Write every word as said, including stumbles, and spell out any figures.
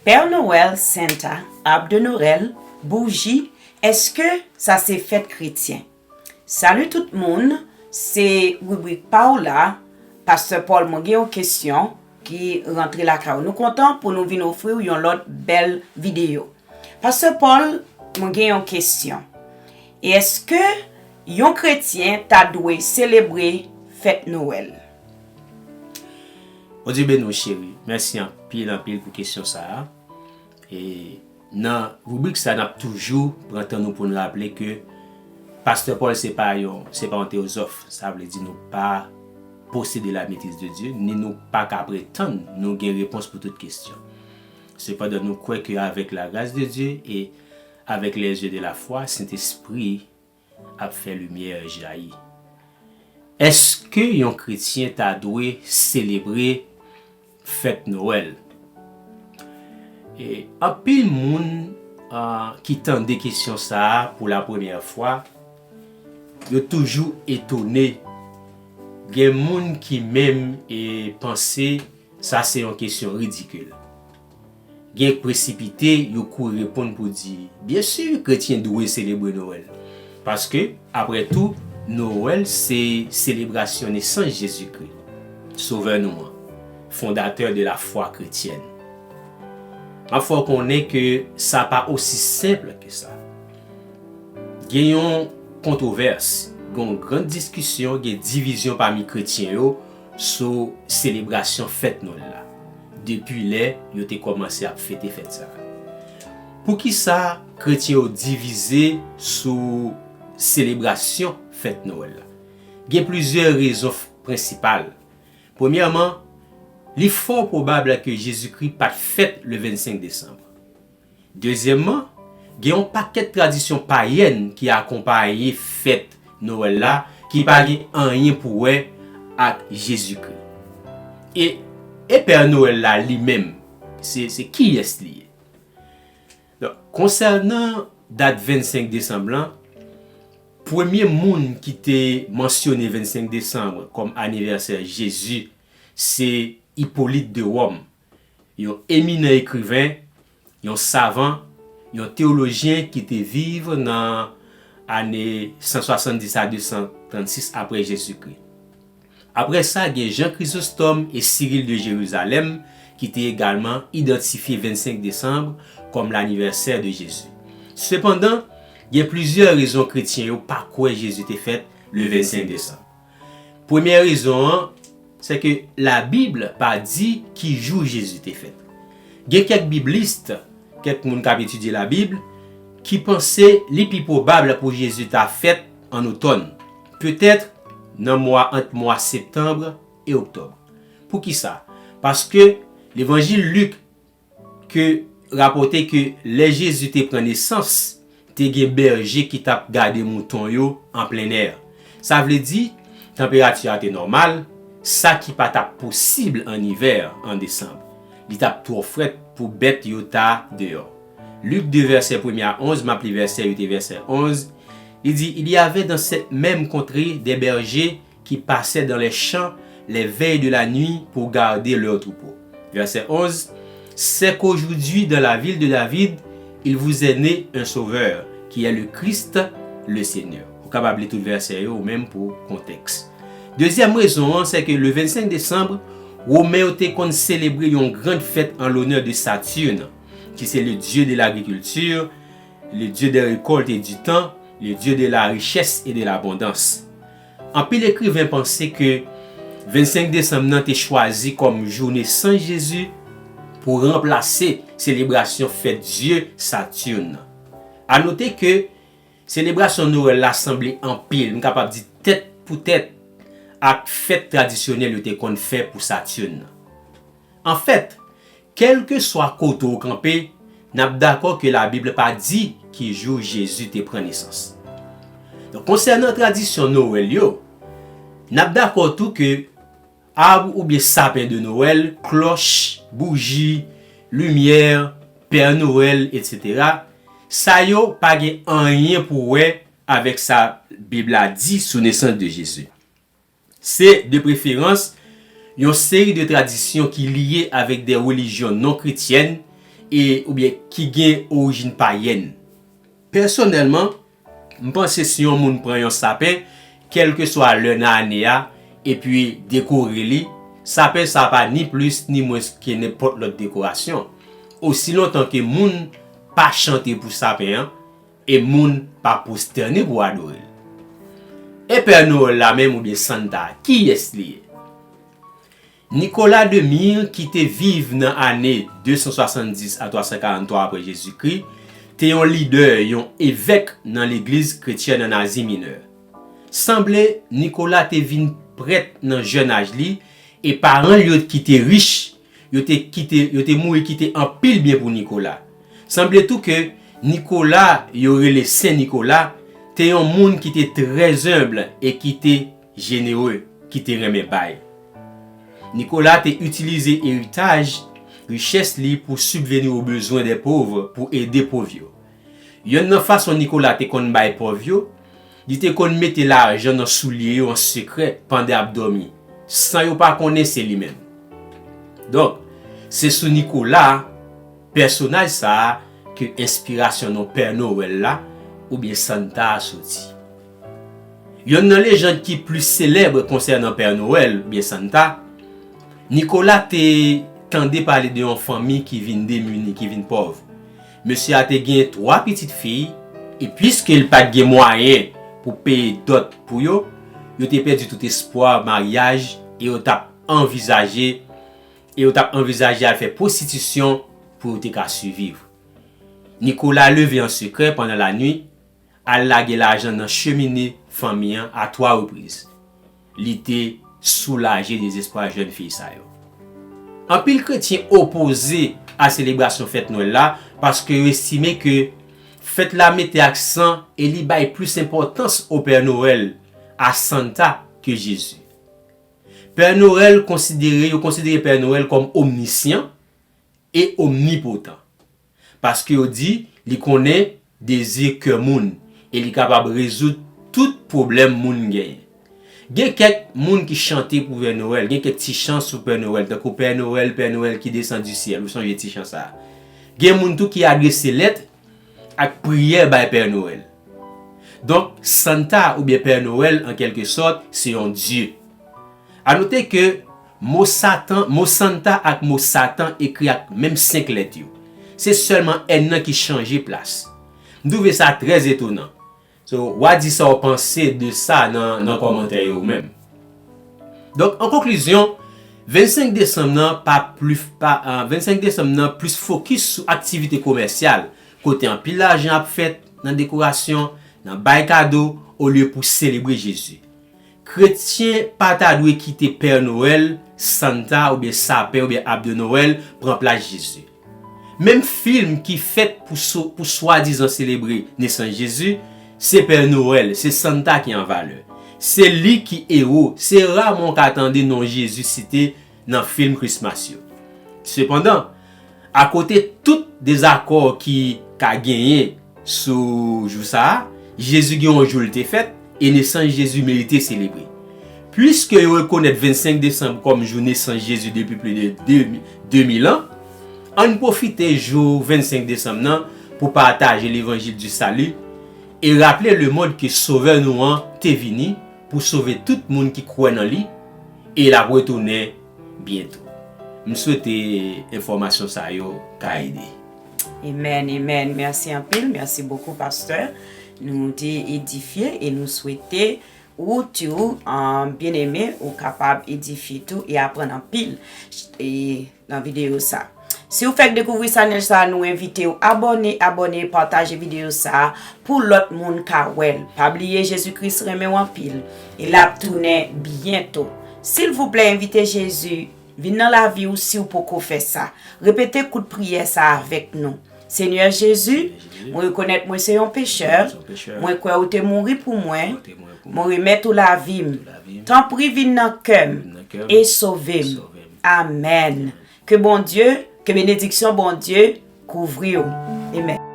Pè Nowèl, Santa, Ab de Nowèl, bouji, èske sa se fèt kretyen? Salut tout moun, se ribrik pa w la. Pastè Paul, mwen gen yon kesyon ki rantre lakay ou. Nou kontan pou nou vin ofri w yon lòt bèl videyo. Pastè Paul, mwen gen yon kesyon. Èske yon kretyen ta dwe selebre fèt Nowèl? Bondye beni w cheri. Mèsi anpil anpil pou kesyon sa a. E nan ribrik sa a, n ap toujou pran tan nou pou n raple ke Pastè Paul se pa yon, se pa yon teyozòf. Sa vle di nou pa posede la maîtrise de Dieu, ni nou pa ka pretann nou gen repons pou tout kesyon. Sepandan, nou kwè ke avec la grâce de Dieu et avec les yeux de la foi, Sentespri ap fè limyè jayi. Èske yon kretyen ta dwe selebre fèt Nowèl? E anpil moun ah, ki tande kesyon sa a pou la premyè fwa, yo toujou etone. Gen moun ki menm e panse sa se yon kesyon ridikil. Gen k presipite, yo kouri reponn pou di, byen si, kretyen dwe selebre Nowèl. Paske, apre tou, Nowèl se selebrasyon nesans Jezikri, Sovè nou an, fondatè de la fwa kretyèn. M ap fè w konnen ke sa pa osi senp ke sa. Gen yon kontwovès, gen yon gran diskisyon, gen divizyon pami kretyen yo sou selebrasyon fèt Nwèl la, depi lè yo te kòmanse ap fete fèt sa a. Poukisa kretyen yo divize sou selebrasyon fèt Nwèl la? Gen plizyè rezon f- prensipal. Premyèman, li fò pwobab ke Jezikri pa t fèt le vennsenk desanm. Dezyèmman, gen yon pakèt tradisyon payèn ki akonpaye fèt Nwèl la ki pa gen anyen pou wè ak Jezikri. E, e Pè Nwèl la li menm, se, se kiyès li ye? Donk, konsènan dat vennsenk desanm lan, premye moun ki te mansyone vennsenk desanm kòm anivèsè Jezi se Ipolit de Wòm, yon eminan ekriven, yon savan, yon teyolojyen ki te viv nan ane san swasanndis a de san trannsis apre Jezikri. Apre sa, gen Jan Krizostòm e Siril de Jerizalèm ki te egalman idantifye vennsenk desanm kòm lanivèsè de Jezi. Sepandan, gen plizyè rezon kretyen yo pa kwè Jezi te fèt le vennsenk desanm. Premyè rezon an, se ke Labib pa di ki jou Jezi te fèt. Gen kèk biblis, kèk moun k ap etidye Labib, ki panse li pi pwobab pou Jezi ta fèt ann otòn, petèt nan mwa ant mwa septanm e oktòb. Poukisa? Paske Levanjil Lik ke rapòte ke lè Jezi te pran nesans, te gen bèje ki t ap gade mouton yo an plennè. Sa vle di, tanperati a te nòmal, sa ki pa t ap posib an ivè, an desanm. Li t ap twò frèt pou bèt yo ta deyò. Lik de, vèsè premye a onz, m ap li vèsè uit e vèsè onz, li di, Il y avait dans cette même contrée des bergers qui passaient dans les champs les veilles de la nuit pour garder leurs troupeaux. Verset onze, C'est qu'aujourd'hui, dans la ville de David, il vous est né un sauveur, qui est le Christ, le Seigneur. Ou kapab li tout vèsè yo ou menm pou kontèks. Dezyèm rezon an, se ke le vennsenk desanm, Women yo te konn selebre yon grand fèt an lonè de Saturne, ki se le dieu de l'agriculture, le dieu des récoltes et du temps, le dieu de la richesse et de l'abondance. Anpil ekriven panse ke vennsenk desanm nan te chwazi kòm jou nesans Jezi pou ranplase selebrasyon fèt dye Saturne nan. A note ke selebrasyon Nwèl la sanble anpil, m kapab di tèt pou tèt, ak fèt tradisyonèl yo te konn fè pou Saturne nan. Anfèt, kèlkeswa kote w kanpe, n ap dakò ke Labib pa di ki jou Jezi te pran nesans. Donk, konsènan tradisyon Nwèl yo, n ap dakò tou ke ab oubyen sapen de Nwèl, klòch, bouji, limyè, Pè Nwèl, etsetera, sa yo pa gen anyen pou wè avèk sa Bib la di sou nesans de Jezi. Se, de preferans, yon seri de tradisyon ki lye avèk de relijyon non kretyèn e oubyen ki gen orijin payèn. Pèsonèlman, m panse si yon moun pran yon sapen, kèlkeswa lè nan ane a, epi dekore li, sapen sa a pa ni plis ni mwens ke nenpòt lòt dekorasyon. Osi lontan ke moun pa chante pou sapen an, e moun pa pwostène pou adore l. E Pè Nwèl la menm oubyen Santa, kiyès li ye? Nicolas de Myre, ki te viv nan ane de san swasanndis a twa san karanntwa apre Jezikri, te yon lidè, yon evèk nan legliz kretyèn ann Azi Minè. Sanble, Nicolas te vin prèt nan jèn aj li, e paran l yo ki te rich, yo te kite, yo te mouri kite anpil byen pou Nicolas. Sanble tou ke Nicolas, yo rele Sen Nicolas, te yon moun ki te trè enb e ki te jenere, ki te renmen bay. Nicolas te itilize eritaj, richès li pou sibveni o bezwen dè pòv, pou ede pòv yo. Yonn nan fason Nicolas te konn bay pòv yo, li te konn mete lajan nan soulye yo an sekrè pandan y ap dòmi, san yo pa konnen se li menm. Donk, se sou Nicolas, pèsonaj sa a, ke enspirasyon non Pè Nwèl la, oubyen Santa a soti. Yonn nan lejand ki plis selèb konsènan Pè Nwèl, oubyen Santa, Nicolas te tande pale de yon fanmi ki vin demini, ki vin pòv. Mesye a te gen twa pitit fi, e piske l pa t gen mwayen pou peye dòt pou yo, yo te pèdi tout espwa maryaj e yo t ap anvizaje, e yo t ap anvizaje al fè pwostitisyon pou yo te ka siviv. Nicolas leve an sekrè pandan lanwit, al lage lajan nan chemine fanmi an a twa repriz. Li te soulaje dezespwa jèn fi sa yo. Anpil kretyen opoze a selebrasyon fèt Nwèl la paske yo estime ke fèt la mete aksan e li bay plis enpòtans o Pè Nwèl, a Santa, ke Jezi. Pè Nwèl konsidere, yo konsidere Pè Nwèl kòm omnisyan e omnipotan. Paske yo di li konnen dezi kè moun e li kapab rezoud tout pwoblèm moun genyen. Gen kèk moun ki chante pou Pè Nwèl, gen kèk ti chan sou Pè Nwèl, tankou Pè Nwèl, Pè Nwèl ki desann di syèl, ou sonje ti chan sa a. Gen moun tou ki adrese lèt ak priyè bay Pè Nwèl. Donk, Santa oubyen Pè Nwèl, an kèlke sòt, se yon dye. A note ke mo Satan, mo Santa ak mo Satan ekri ak menm senk lèt yo. Se sèlman N nan ki chanje plas. M twouve sa trè etonan. So, w a di sa w panse de sa nan, nan kòmantè yo ou menm. Donk, an konklizyon, vennsenk desanm nan pa plis, pa, ah, vennsenk desanm nan plis fokis sou aktivite komèsyal, kote anpil lajan ap fèt nan dekorasyon, nan bay kado, olye pou selebre Jezi. Kretyen pa ta dwe kite Pè Nwèl, Santa oubyen sapen oubyen ab de Nwèl pran plas Jezi. Menm fim ki fèt pou so-, pou swadizan selebre nesans Jezi, se Pè Nwèl, se Santa ki an valè. Se li ki ewo, se raman w ka tande non Jezi site nan fim Christmas yo. Sepandan, akote tout dezakò ki ka genyen sou jou sa a, Jezi gen yon jou l te fèt, e nesans Jezi merite selebre. Piske yo rekonèt vennsenk desanm kòm jou nesans Jezi depi plis de de mil, de mil an, ann pwofite jou vennsenk desanm nan pou pataje levanjil di sali e raple lemonn ke Sovè nou an te vini pou sove tout moun ki kwè nan li, e l ap retounen byento. M swete enfòmasyon sa yo ka ede. Amen, amen. Mèsi anpil, mèsi bokou, pastè. Nou te edifye e nou swete ou tou, ah, byeneme, ou kapab edifye tou e aprann anpil e nan videyo sa. Si w fèk dekouvri chanèl sa, nou envite w abòne, abòne, pataje videyo sa pou lòt moun ka wè l. Pa bliye, Jezi Kris renmen w anpil e l ap tounen byento. Silvouplè, envite Jezi vin nan lavi w si w poko fè sa. Repete kout priyè sa avèk nou. Senyè Jezi, mwen rekonèt mwen se yon pechè. Mwen kwè ou te mouri pou mwen. Mwen remèt ou lavi m. Tanpri vin nan kè m e sove m. Amèn. Ke Bondye, ke benediksyon Bondye kouvri w. Amen.